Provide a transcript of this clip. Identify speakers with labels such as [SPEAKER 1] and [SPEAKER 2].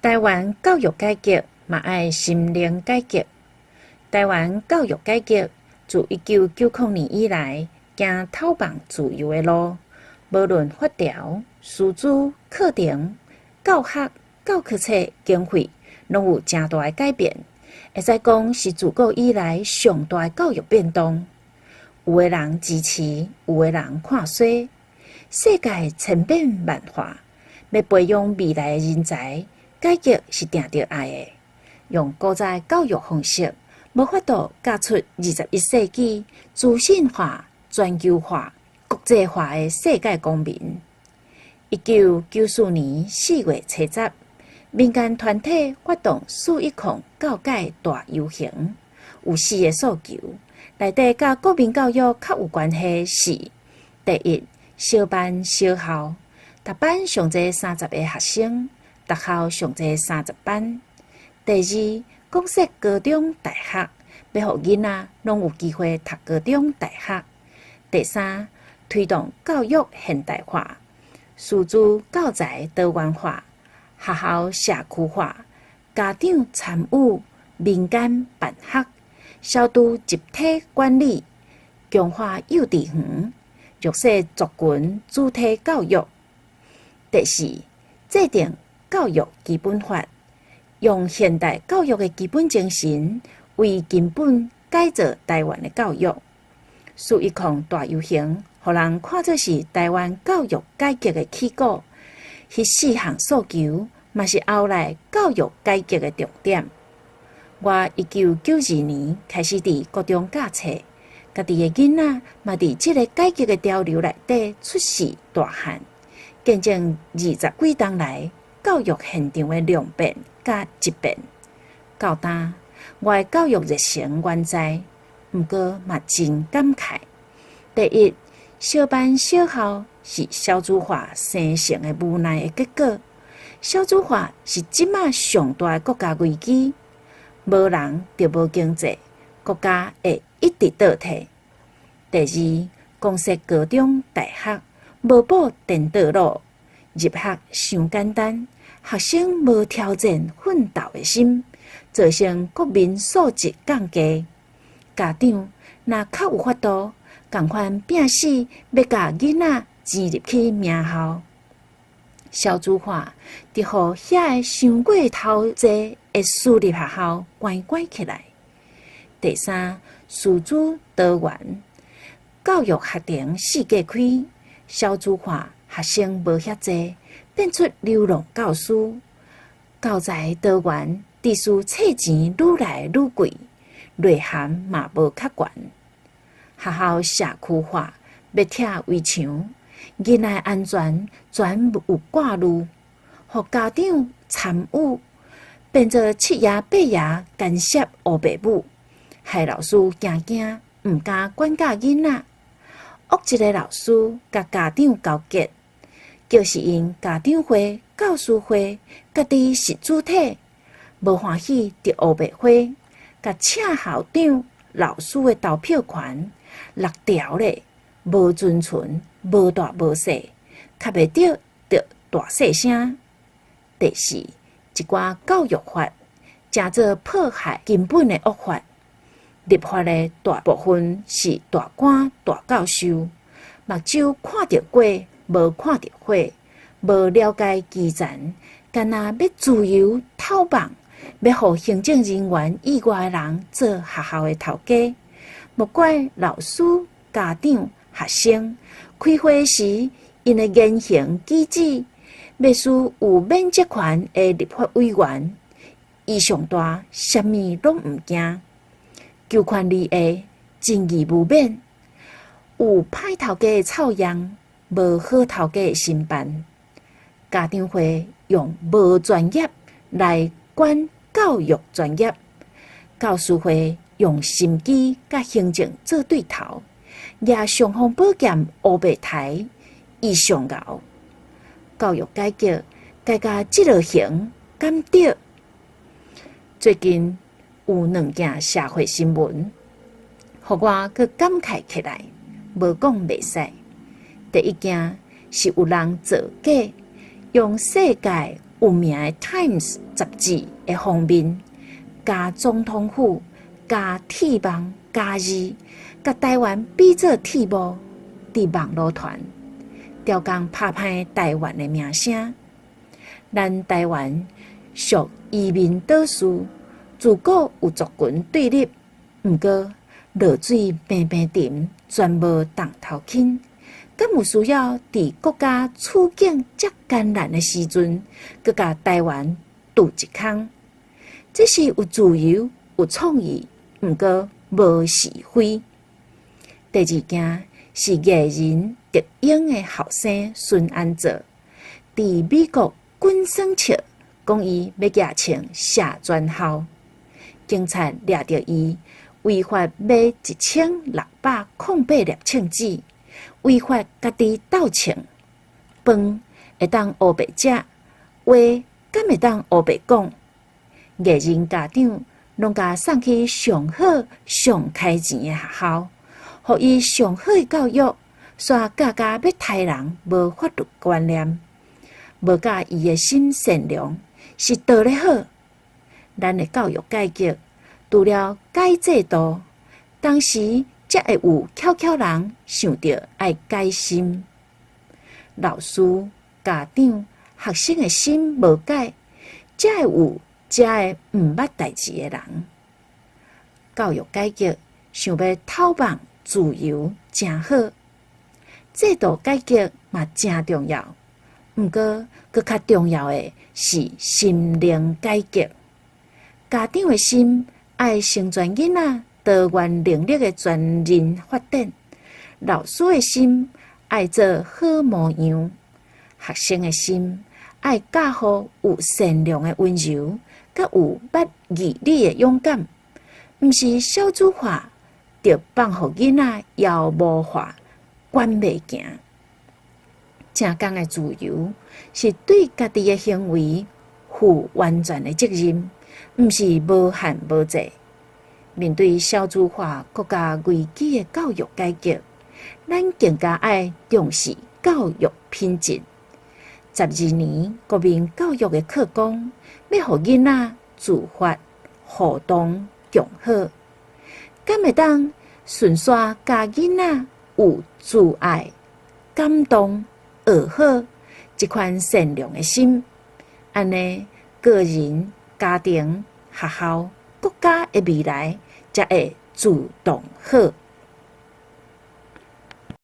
[SPEAKER 1] 臺灣教育改革嘛愛心靈改革。臺灣教育改革自1990年以來，行透放自由的路，無論法條、師資、課程、教學、教科冊、經費，攏有誠大的改變。會使講是自古以來上大的教育變動。有的人支持，有的人看衰。世界千變萬化，欲培養未來的人才，改革是定著愛的。用古早的教育方式，無法度教出21世紀資訊化、全球化、國際化的世界公民。1994年4月70，民間團體發動四一抗教改大遊行，有四个訴求，內底佮國民教育較有關係是：第一，小班小校，逐班上濟30个學生，獨校上濟30班；第二，講設高中、大學，欲予囡仔攏有機會讀高中、大學；第三，推動教育現代化，師資教材多元化，學校社區化，家長參與，民間辦學，消除集體管理，強化幼稚園，弱勢族群主體教育。第四，制定教育基本法，用現代教育的基本精神為根本改造臺灣的教育。四一抗大遊行，予人看做是臺灣教育改革的起鼓。彼四項訴求，嘛是後來教育改革的重點。我1992年開始佇國中教冊，家己的囡仔嘛佇這个改革的潮流內底出世大漢，見證20幾冬來教育現場的量變佮質變。到今，我的教育熱誠猶在，毋過嘛真感慨。第一，小班小校是少子化生成的無奈的結果。少子化是這馬上大的國家危機，無人就無經濟，國家會一直倒退。第二，公設高中、大學無補顛倒路，入學傷簡單，學生無挑戰奮鬥的心，造成國民素質降低。家長若較有法度，仝款拚死欲共囡仔錢入去名校。少子化，佇予遐个傷過頭濟的私立學校關關起來。第三，師資多元，教育學程四界開，少子化，學生無遐濟，變出流浪教師。教材多元，致使冊錢愈來愈貴，內涵嘛無較懸。學校社區化，欲拆圍牆，囡仔安全全有掛慮，予家長參與，變做七爺八爺干涉烏爸母，害老師驚驚，毋敢管教囡仔。惡一个老師共家長勾結，就是𪜶家長會、教師會家己是主體，無歡喜就烏白花，共請校長、老師的投票權搦掉咧，無遵循，無大無細，較袂著就大細聲。第四，一寡教育法，誠做破壞根本的惡法。立法的大部分是大官大教授，目睭看著雞，無看著火，無了解基層，干焦欲自由透放，欲予行政人員以外的人做學校的頭家。莫怪老師、家長、學生開會時，𪜶的言行舉止，欲使有免責權的立法委員，伊上大，啥物攏毋驚。求權利的正義無免，有歹頭家的臭樣，無好頭家的心辦。家長會用無專業來管教育專業，教師會用心機佮行政做對頭，舉尚方寶劍烏白刣，伊上𠢕。教育改革改甲這落形，敢對？最近有兩件社會新聞，予我閣感慨起來，無講袂使。第一件是有人造假，用世界有有名的《Times》雜誌的封面，共總統府、共鐵網、共字，共台灣比做鐵幕，佇網路傳，刁工拍歹台灣的名聲。咱台灣屬移民島嶼，自古有族群對立，毋過落水平平沉，全無當頭輕。敢有需要佇國家處境遮艱難的時陣，閣共台灣鑄一空？這是有自由、有創意，毋過無是非。第二件是藝人特英的後生孫安祖，佇美國滾耍笑，講伊欲舉槍射全校，警察掠著伊違法買1608粒槍子，違法家己鬥槍，飯會當烏白食，話敢會當烏白講？藝人家長攏共送去上好、上開錢的學校，予伊上好的教育，煞教甲欲刣人無法律觀念，無教伊的心善良，是倒咧好。咱的教育改革，除了改制度，同時才會有巧巧人想著愛改心。老師、家長、學生的心無改，才會有遮个毋捌代誌的人。教育改革想欲透放自由，誠好；制度改革嘛誠重要。毋過，閣較重要的是心靈改革。家長的心愛成全囡仔多元能力的全人發展，老師的心愛做好模樣，學生的心愛教予有善良的溫柔，佮有捌義理的勇敢。毋是少子化，就放予囡仔妖魔化，管袂行。正港的自由是對家己的行為負完全的責任，毋是無限無制。面對少子化國家危機的教育改革，咱更加愛重視教育品質。12年國民教育的課綱，欲予囡仔自發互動共好，敢會當順紲教囡仔有自愛、感動、學好這款善良的心，按呢個人、家庭、學校、國家的未來才會自動好。